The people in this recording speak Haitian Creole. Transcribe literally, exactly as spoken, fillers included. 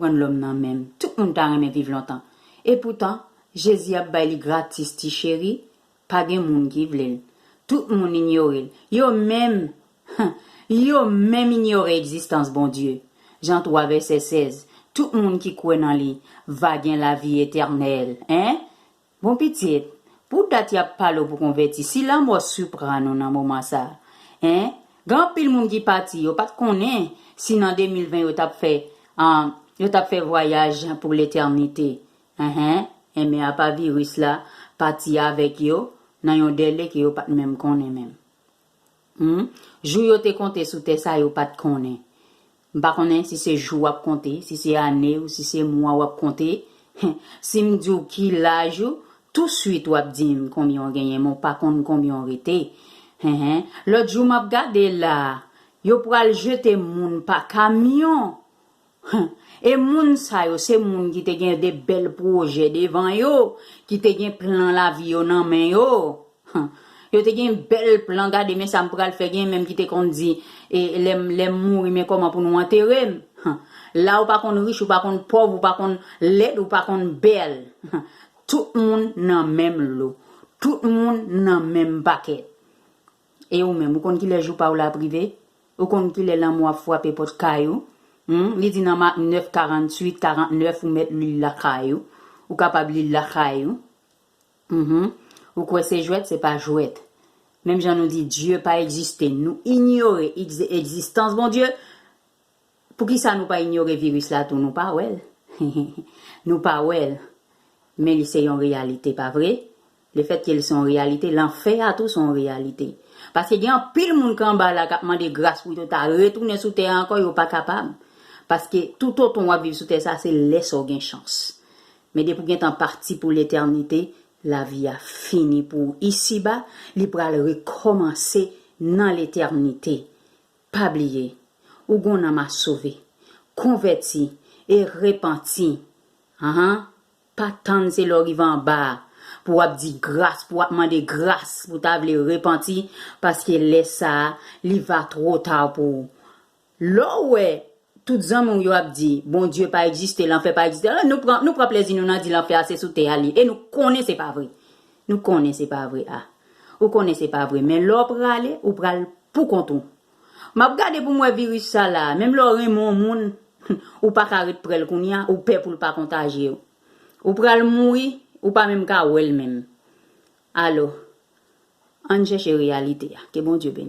pran lòm nan menm. Tout moun ta renmen viv lontan. Epoutan, Jezi ap bay li gratis, ti cheri. Pa gen moun ki vle l. Tout moun inyore l. Yo menm, yo menm inyore egzistans Bondye. Jan twa vèsè sèz. Tout moun ki kwè nan li va gen lavi etènèl. En? Bon pitit, pou dat y ap pale w pou konvèti, si lanmò siprann ou nan moman sa a, en? Gen anpil moun ki pati, yo pa t konnen si nan de mil ven yo t ap fè, an, yo t ap fè vwayaj pou letènite. Enhen, enben apa viris la pati avèk yo nan yon dèle ke yo pa t menm konnen menm. Hmm? Jou yo te konte sou tè sa yo pa t konnen. M pa konnen si se jou w ap konte, si se ane ou si se mwa w ap konte. Si m di w ki laj ou, touswit w ap di m konbyen w genyen, men w pa konn konbyen w rete. Enhen. Lòt jou m ap gade la, yo pral jete moun pa kamyon. E moun sa yo, se moun ki te gen de bèl pwojè devan yo, ki te gen plan lavi yo nan men yo. Yo te gen bèl plan, gade men sa m pral fè, gen menm ki te konn di, e, lè m, lè m mouri, men kòman pou nou antere m. La ou pa konn rich, ou pa konn pòv, ou pa konn lèd, ou pa konn bèl. Tout moun nan menm lo. Tout moun nan menm pakèt. E ou menm, ou konn kilè jou pa w la ap rive? Ou konn kilè lanmò ap frape pòt kay ou? Hmm? Li di nan Mak nèf karanntuit, karannèf, ou mèt li l lakay ou. Ou kapab li l lakay ou. Mhm. Ou kwè se jwèt, se pa jwèt. Menm jan nou di Dye pa egziste, nou inyore egz-, egzistans Bondye. Poukisa nou pa inyore viris la tou? Nou pa wè l. Nou pa wè l. Men li se yon reyalite, pa vre? Lefètke l se yon reyalite, lanfè a tou se yon reyalite. Paske gen anpil moun ki anba la k ap mande gras pou yo ta retounen sou tè a ankò, yo pa kapab. Paske toutotan w ap viv sou tè sa, se lè sa w gen chans. Men depi w gentan pati pou letènite, lavi a fini pou ou isiba, li pral rekòmanse nan letènite. Pa bliye, ou gon nanm a sove. Konvèti e repanti. Anhan. Pa tann se lè w rive anba a pou w ap di gras, pou w ap mande gras, pou w ta vle repanti, paske lè sa a, li va twò ta pou ou. Lè w wè tout zanmi w yo ap di Bondye pa egziste, lanfè pa egziste, ah, nou pran, nou pran plezi nou nan di lanfè a se sou tè a li ye, e nou konnen se pa vre. Nou konnen se pa vre a. Ou konnen se pa vre, men lè w prale, ou pral pou kont ou. M ap gade pou m wè viris sa la, menm lè w renmen yon moun, ou pa ka ret prè l kounye a, ou pè pou l pa kontajye w. Ou pral mouri, ou pa menm ka wè l menm. Alò, ann chèche reyalite a. Ke Bondye beni.